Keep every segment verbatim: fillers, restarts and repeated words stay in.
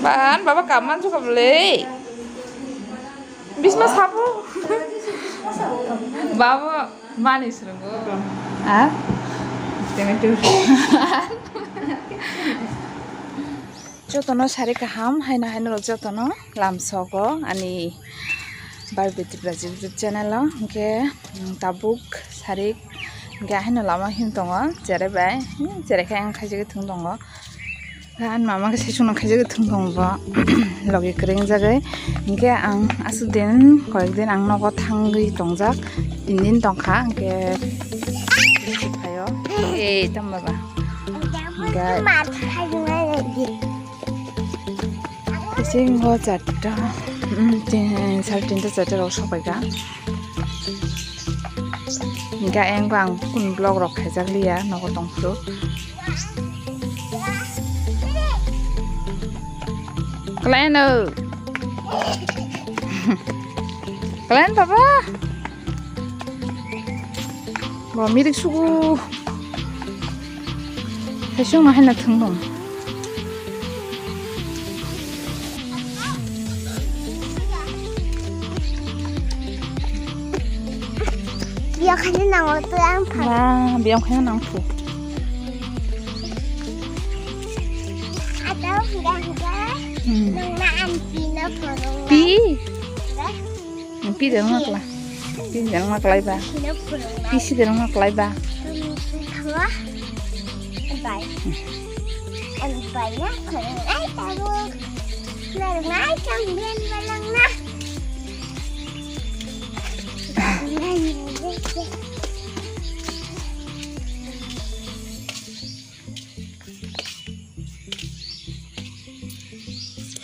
Ban baba kaman suka beli. Bisma sabu. Baba mani serungo. Ah? Tengah tu. Jotono sari kaham, haino haino rok jotono lamsogo ani Barbie Tiprajik YouTube channel o, hwnkhe, mm, tabuk sari hwnkhe haino lama him tongo, cherai bai, hmm, cherai khe ang khaijagwi thung tongo. Ani mama khe saichungno khaijagwi thung tongo bo, logi kwrwi wngjagwi. Hwnkhe ang aswk din, koyek din ang nogo thangwi tongjak, tin din tongkha, hwnkhe phaio. Ei, tamo ba. Hwnkhe bisingo charta, mm, tin, sare tinta charta rok sokphaikha. Hwnkhe ayang bo ang kun vlog rok khaijak liya, nogo tongphuru. Kalaino. Kalaino baba. Bo mirik sugu. Kaisung no haino thwng dong. Biya khaina nango to ang pha. Ba, biya khaina nang phu. Ado hingga hingga. Hmm. Nang na an pi na phorong. Pi? Hingga? Pi de nang kla. Pi de nang klai ba. Pi si de nang klai ba. Bye. Bye na phorong ai tabo. Nang na ai chang bien malang na.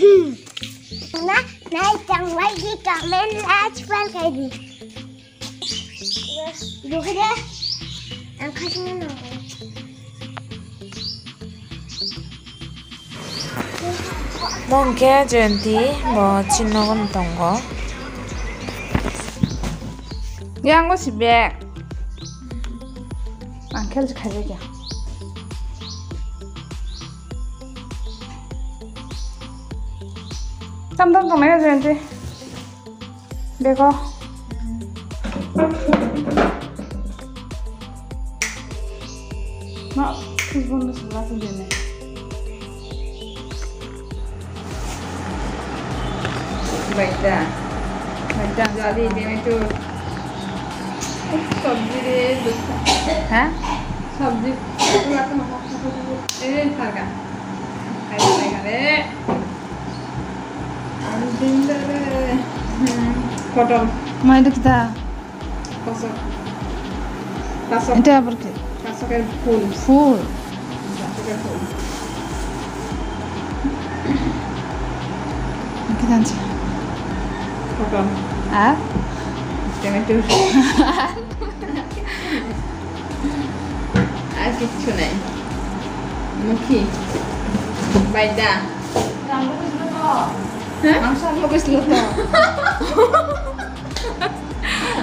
Hmm. Na, nai tang wai di kamen la chupal kai di. Dukhe de. Ang khasing na. Bo hwnkhe Jayanti, bo chini nogo no tongo. Yang bo si bag. Ang khel khaijak ya. Tam tam tongnai Jayanti. Bego. Ma, fridge bondo sala tu dene. Baita. Baita. Jali dene tu. Sabji de, dosa. Ha? Sabji. Eh, sarga. Kai, kai, kai. Potol. Mai dikda. Kosok. Kosok. Ente abor ke? Kosok er phul. Phul. Kosok er phul. Kidan si? Potol. Ah? Tomato. Ar kichu nai. Mukhi. Baida. Hah? Ang sa mo bislo to.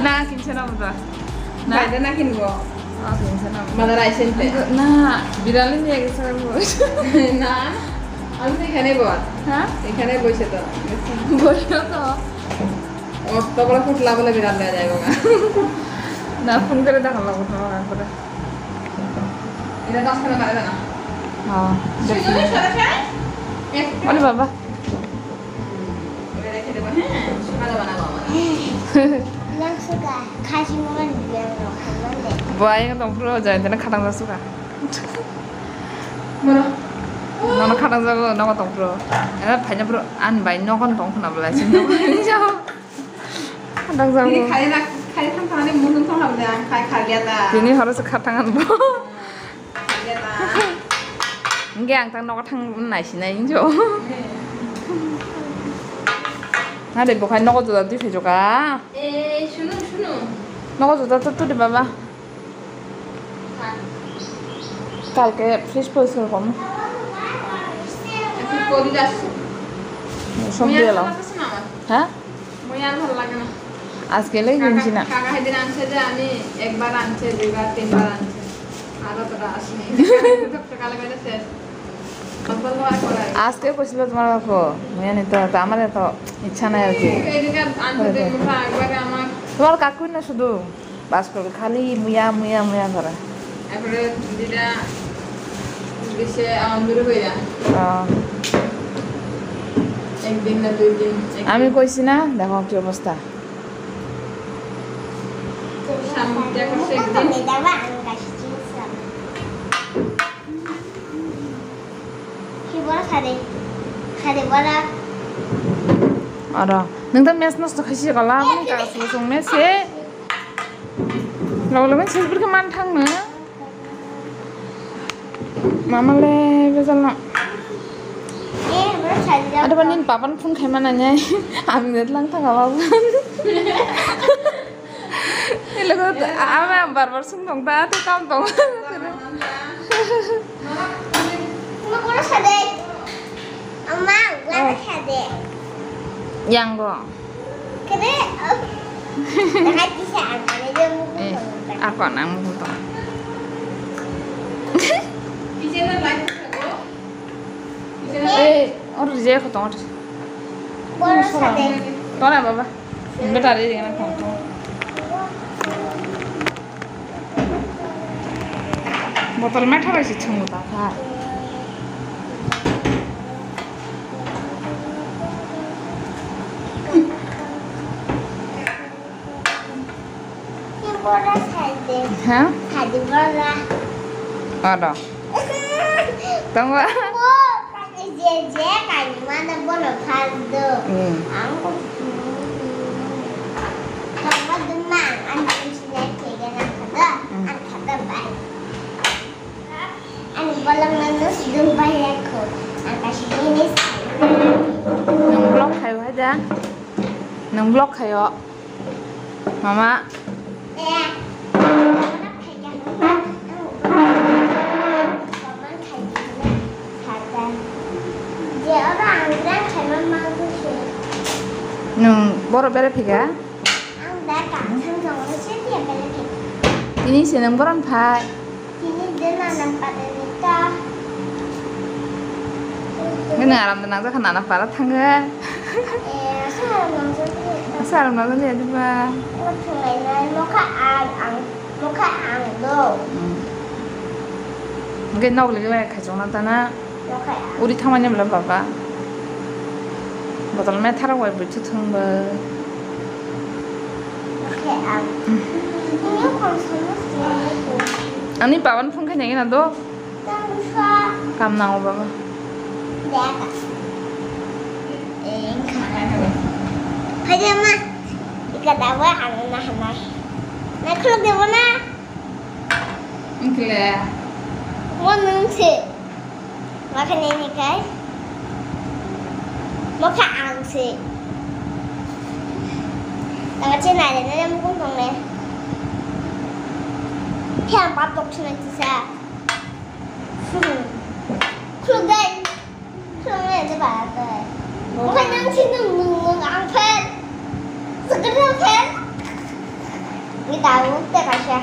Na, kinsa na mo da. Na? Baida na kinbo. Ah, kinsa na mo. Mala raisen te. Na, birali ni agi sa mo. Na. Ami to ekhane bor. Hah? Ekhane boise to. Boise to. O, tokla phutla bole birat loi jaibo ga. Na, phone kore dekha labo to, phone kore. Eta dos khana bare na. Ha. Sujui sora sai? Ek. Ole baba. Eta rai khede ba, he? Sukha da bana baba. Nang sukha, khasi mo ni biang no khamande. Bo ayang tong phuru jai tene khatang ja sukha. Moro. Nono khatang jago, nogo tong phuru. Ena phaina phuru, an bai nogo tong khna bwlai, sin nogo. Khatang jago. Tini khai na, khai thang thang ni mun thang ham de, ang khai kha gya ta. Tini horo se khatang an bo. Kha gya ta. Hingke ang tang nogo thang nai sinai hinjo. Hade bo khai nogo joda twi phai joka. Eh, shunu, shunu. Nogo joda to tu de baba. কালকে ফ্রেশ পরিষ্কার করবো। একটু করি যাচ্ছ। সব দিয়ে এলাম। হ্যাঁ? মই আর ভালো লাগে না। আজকে লেগে কিনছি না। কাকা সেদিন আনছে যে আমি একবার আনছে, দুইবার, তিনবার আনছে। আর অতটা আসেনি। কালো করে শেষ। আজকে কৈছিল তোমার বাপু, মুই আনি তো, তো আমার তো ইচ্ছা নাই আর কি। তোমার কাকুই না শুধু বাস করবে, খালি মুয়া, মুয়া, মুয়া করে। একদিন না দুই দিন। আমি কইছি না, দেখো কি অবস্থা। Aro, nung ta mes nosto khaisi kala, aboni kaga sung sung mes se. Logo logo ses burkhe man thang no. Mama le bejal no. Ado ba nini papan phone khai mana nyai. Ang net lang thang aba. Ilo ko ama bar bar sung tong ta, te kam tong. Yang go. Ako nang muto. Eh, or je ko tong. Tona baba. Beta re ding na khong khong. Botol metha bai se chwng ta kha. Ha? Oro. Tongo. Je, je, kainwi mano bono phas do. Hmm. Ang ko, ang ko duma, ang ko sinai khe gana khada, hmm, ang khada bai. Ang bolong na no sidung bai ya ko, ang ka sidung ni. Nung block khayo haja. Nung block khayo. Mama. Nwng boro bere phika? Tini se nwng boron phai. Tini de nana pare ni ta. Nini aram de nang jakha nana para thango. Eh, asa aram nang jakha ni ta. Asa aram nang jakha ni ta ba. Ngo thungai nai mokha ang, ang, mokha ang do. Hmm. Hingke nog ligi lai khaichong na ta na. Mokha ang. Uri thangmani bwla baba. Botol me tharok bai bwthu thangbo. Mokha ang. Hmm. Ani pawan phone khai nai na do. Kam nango baba. Phaidi ma. Ika dawa ang na hanai. Na khuluk debo na. Wngkle. Mo nwng se. Mokha nini kai. Mokha ang se. Tama che nai le ne mukung tong ne. Phiya pa tok chuna kisa. Khuluk dai. Khuluk dai de ba dai. Oke nang sini nung nung ang fan. Sekedar fan. Ini tahu teh kasih.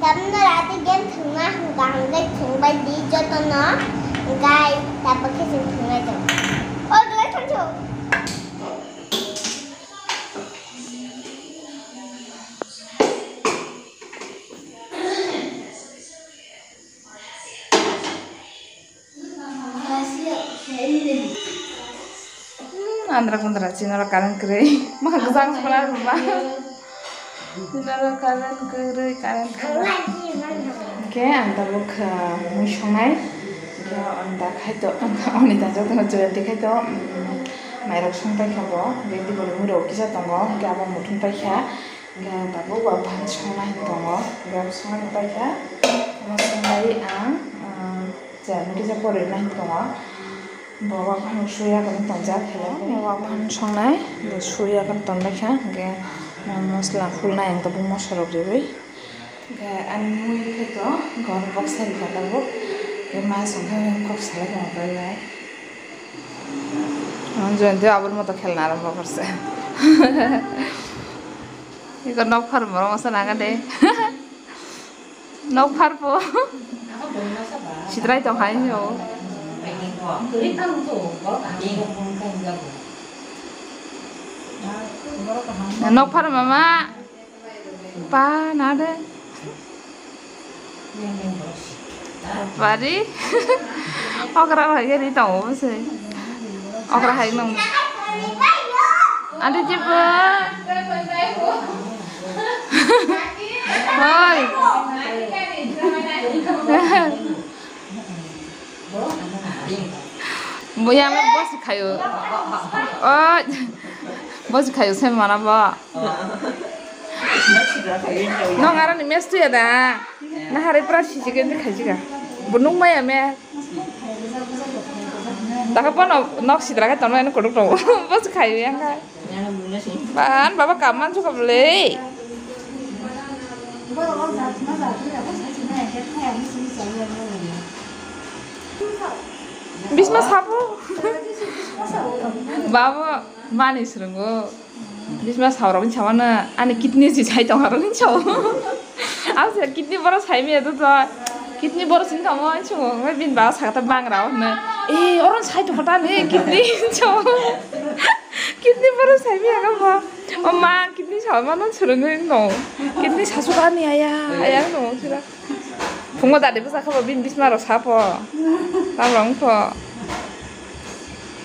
Tamna rati game thangna hangka hangkai thangbai di joto no. Hangkai tapakhe sing thangnai tong. Oh, dua thancho. Hmm, andra kundra chinaro current kwrwi. Ma kwchang swnam rwma. Chinaro current kwrwi, current kwrwi. Hwnkhe ang tabuk, ah, mui songnai. Hwnkhe ang da khaito, ani da jotono joyati khaito, hmm, mairok songpai kha bo. Hwnkhe diboni muirok kisa tongo, hwnkhe abo muthung pai kha. Hwnkhe ang tabuk wak phan songnai tongo. Hwnkhe abo songnai paikha. Omo songnai ang, ah, je, hwnkhe je poroi nai tongo. Bo wak phano suya khe tongjak khe. Wak phan songnai, bo suya khe tonbaikha. Hwnkhe mo-, mosla khulnai ang tabuk mosla rok riwi. Hwnkhe ani mui khe to ghor boksa rikha tabuk. Hwnkhe ma songkhe kok salai tongo bai bai. Ang join tei aboni moto khelna arombo korse. Iko nok phar borok masa naga de. Nok phar po. Sitrai tong hai no. Nok phar mama. Pa na de. Bari. Okra hai gari tong bo se. Okra hai nong. Ade jibo. Hoi. Bo yang le boss khayo. Oi. Boss khayo se mana bo. Nong aroni mes tuya da. Na hari pura sisi ke khai jiga. Bo nung maya me. Taka bono nok sidra ka tonma eno kodok tongo. Boss khayo yang kai. Ban baba kaman suka beli. Bisma sabu. Baba mani srungo. Bisma saurok ni sawana ani kidney si sai tong harok ni sao. Ang se kidney boro sai mi edo to. Kidney boro sing tong mo sung mo bin ba sa ta bang rao na. Eh, oron sai tong ta ne kidney sao. Kidney boro sai mi aga mo. O ma kidney sao ma non suru ne no. Kidney sasu ka ni aya aya no sira. Phungo dadi bwsa kha bo bini bisma rok sa pho. Tam rong pho.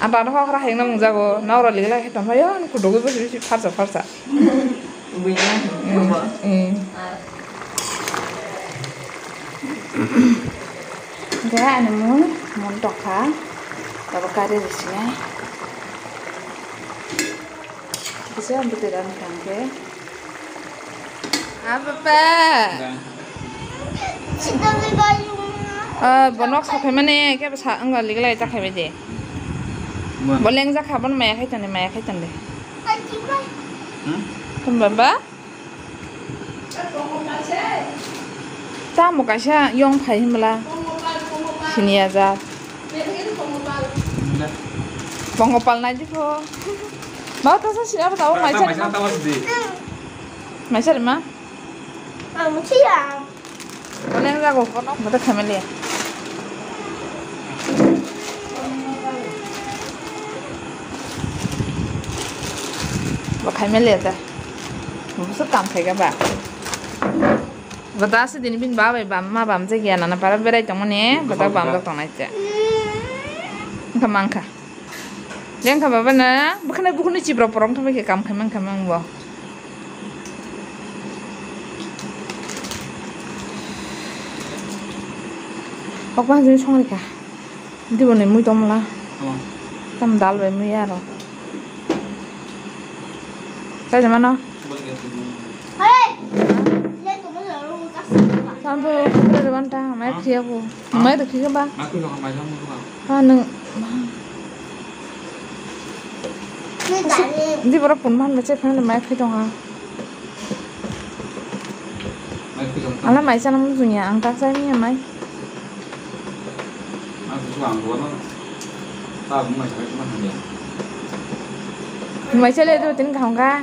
Anta no hokra hayung na mungjago. Nokra ligla khe tongphaio ani kudugo bisi bisi pharsa pharsa. Buina. Mm, mm. Ga ani mun mun tokha. Tabo kari risinai. Kisa bwtwi rani tangkhe. Ah, papa. Da. Ah, bo nok saphai mani khe sa wngkha liglai ta khaibai de. Bo lengjak kha, bono maya khai tong de, maya khai tong de. Hmm? Tong baba? Tamo kaisa yong phai himla. Sini aja. Pongopal nai di pho. Ba ta sa sini apa tahu mai sa. Mai sa rima. Ang siya. Boleng jago kono mata family. Bo family ta. Musu kam khai ga ba. Bata se dini bin ba bai bam ma bam je gya nana para berai tongmani bata bam dok tongnai te. Wngkha mangkha. Jeng kha baba na, bwkhwnai bukhwnwi chibrok porong thangbai khe kam khai mankha mang bo. Okma jeng song rikha. Dibo ni mui tongmla. Tam dal bai mui aro. Sai mano. Sampo kore banta mai khiya ko. Mai to khiya ba. Ha nung. Di boro pun man bache phone mai khi tong ha. Ala mai chana mu dunya ang tak sai ni mai. Mai chale do tin khang ga.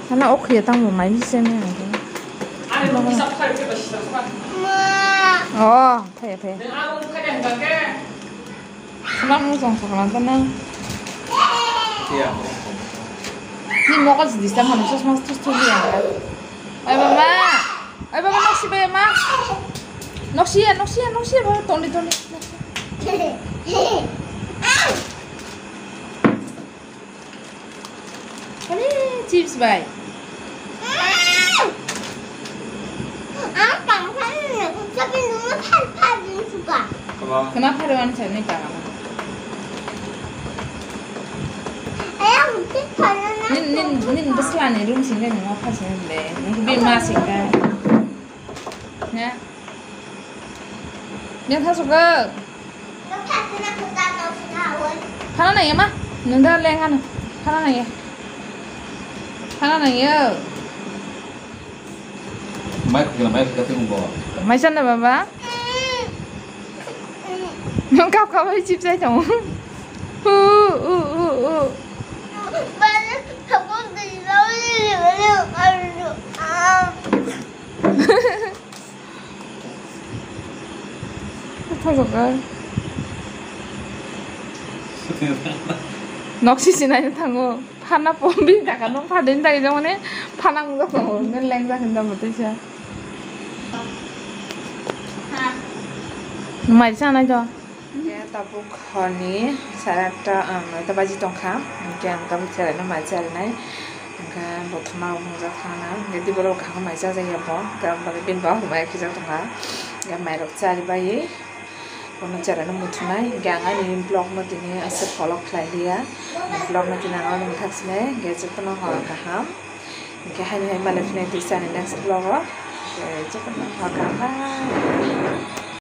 Hana ok ya tang mai ni se ne. Oh, thaya thaya. Sma mung song song lang kana. Ni mokol si disam hanu sosma tus tu ni ya. Oi baba. Oi baba noksi baba ma. Noksi ya, noksi ya, noksi ya baba tondi tondi. Ani chips bai. Ang tang san ni, tapi nungno thar thar din suka. Kena pharo ani chani ta. Ayang tik pharo na. Nin nin nin bwsla ni room sing ni ma phar sing le. Ni bi ma sing ka. Ya. Yang thasuk go. Phana nang ya ma? Nung da leng ano. Phana nang ya. Phana nang ya. Mai khukla, mai khukla tei mung bo. Mai sana baba. Nung kap kap hai chip sai tong. U u u u. Nok sisi naina thango. Phana pombi taka no phadin tai jong ne phana mung jok tongo. Ne leng jak hinda mutisa. Mai cha nai do. Ya tabuk horni sara ta, um, ta baji tongkha. Hingke ang tabuk cherai no mai cherai nai. Hingke bothoma mung jak thana. Hingke di borok kaham mai cha jaya bo. Hingke ang bagwi bin bo mai khijak tongkha. Hingke mai rok chari bai. Bono cheraino muthunai, hingke ang ani vlog no tini aswk follow khlai liya. Vlog no tini ang ano mwthak sinai, hingke jotono hor kaham. Hingke haini hai male phine twi sani next vlog o. Hingke jotono hor kaham, bye.